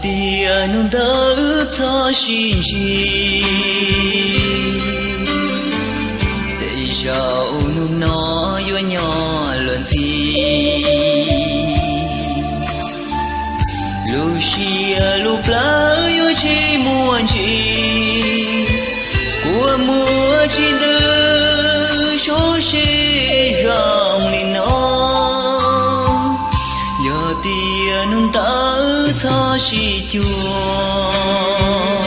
Tias hnub ntawd txhob sib ntsib, tej zaum hnub no yuav nyob luag ntxhi. Lub siab lub plawv yuav tsis muaj ntsis, kua muag tsis ntws sub si zoo li no. Yog tias hnub ntawd txhob sib cuag,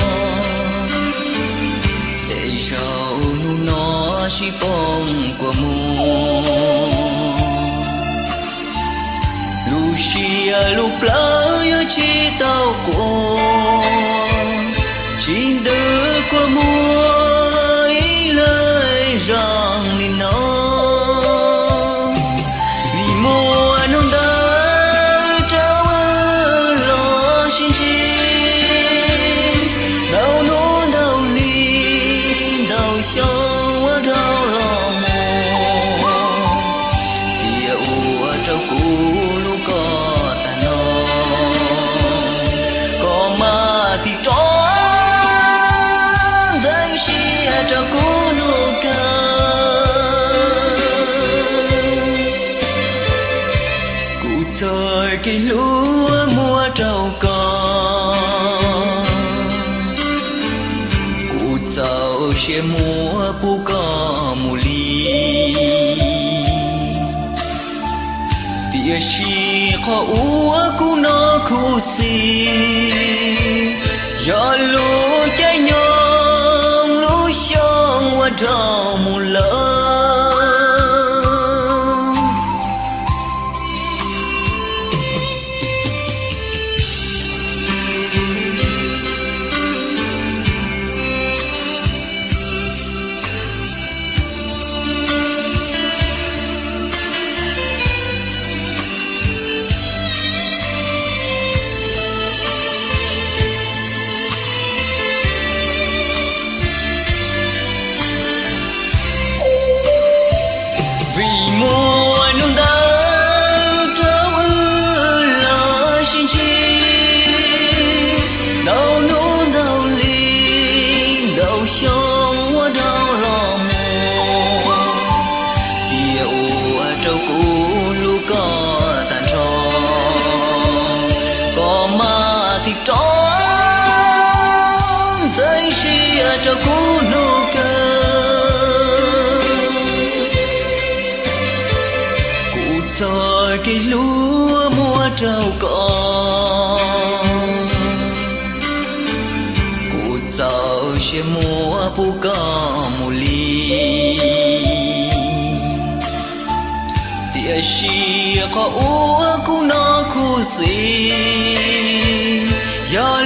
tej zaum hnub no sib poob kua muag. Lub siab lub plawv yuav tsis tau quas, tsis ntws kua muag ib leeg zoo li no. Vim muaj hnub ntawd rau wb los sib ntsib, ntau hnub ntau hli ntau xyoo ua dhau los mus, tias ua rau kuv hlub koj tag nrho. Koj mas tig rov ntxeev siab rau kuv hnub kawg. Kuv txoj kev hlub muab rau koj, kuv txaus siab muab pub koj mus li. Tiam sis qhov uas kuv hnov khuv xim, yog lub caij nyoog lub xyoo uas dhau mus lawm. Vim muaj hnub ntawd rau wb los sib ntsib, ntau hnub ntau hli ntau xyoo ua dhau los mus, tias ua rau kuv hlub koj tag nrho. Koj mas tig rov ntxeev siab rau kuv hnub kawg. Kuv txoj kev hlub muab rau koj, kuv txaus siab muab pub koj mus li. Tiam sis qhov uas kuv hnov khuv xim, yog